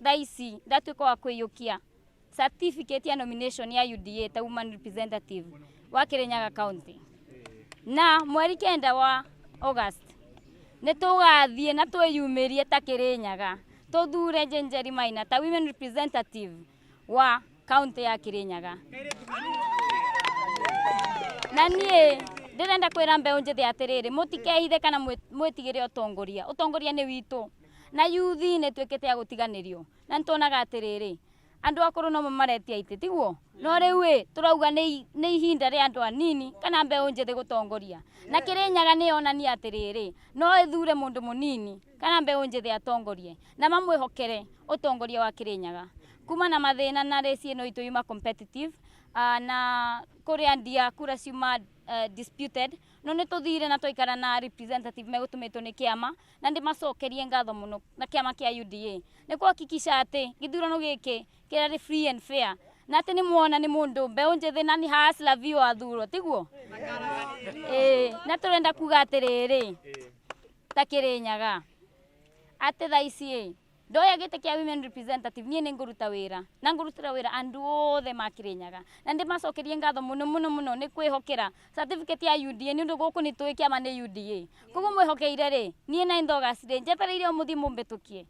Thaa ici ndatuĩka wa kwĩiyũkia certificate ya nomination ya UDA ta woman representative wa Kirinyaga County, na mweri 9 wa August nĩ tũgathiĩ na twĩyumĩrie ta Kirinyaga tũthure Jane Njeri Maina ta women representative wa county ya Kirinyaga. Na niĩ ndĩrenda kwĩra mbeũ njĩthĩ atĩrĩrĩ, mũtikehithe kana mwĩtigĩre ũtongoria. Ũtongoria nĩ witũ, na yuthi nĩ tuĩkĩte ya gũtiganĩrio, na nĩ tuonaga atĩrĩrĩ, andũ akũrũ no maretia itĩ, tiguo? No rĩu ĩ tũrauga nĩ ihinda rĩa andũ anini kana mbeũ njĩthĩ gũtongoria, na Kirinyaga nĩ yonania atĩrĩrĩ, no ĩthure mũndũ mũnini kana mbeũ njĩthĩ atongorie na mamwĩhokere ũtongoria wa Kirinyaga. Kuma na mathĩna na race ĩno itũ yuma competitive, na kũrĩa ndia kura ciuma disputed, no nĩ tũthire na twaikara na representative megũtũmĩtwo nĩ kĩama, na ndĩmacokerie ngatho mũno na kĩama kĩa UDA nĩ kuhakikisha atĩ gĩthurano gĩkĩ kĩrarĩ free and fair, na atĩ nĩ muona nĩ mũndũ mbeũ njĩthĩ na nĩ hustler biũ athurwo, tiguo? Ĩĩ, na tũrenda kuga atĩrĩrĩ, ta Kirinyaga atĩ thaa ici ĩ ndoya gĩtĩ kĩa women representative, niĩ nĩ ngũruta wĩra na ngũrutĩra wĩra andũ othe ma Kirinyaga, na ndĩmacokerie ngatho mũno mũno mũno nĩ kwĩhokera certificate ya UDA, nĩ ũndũ gũkũ nĩ tũĩ kĩama nĩ UDA. Koguo mwĩhokeire rĩ, niĩ 9 August rĩ, njetereire o mũthiĩ mũmbĩtũkie.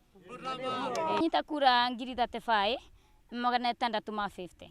Nyita kura 35,650.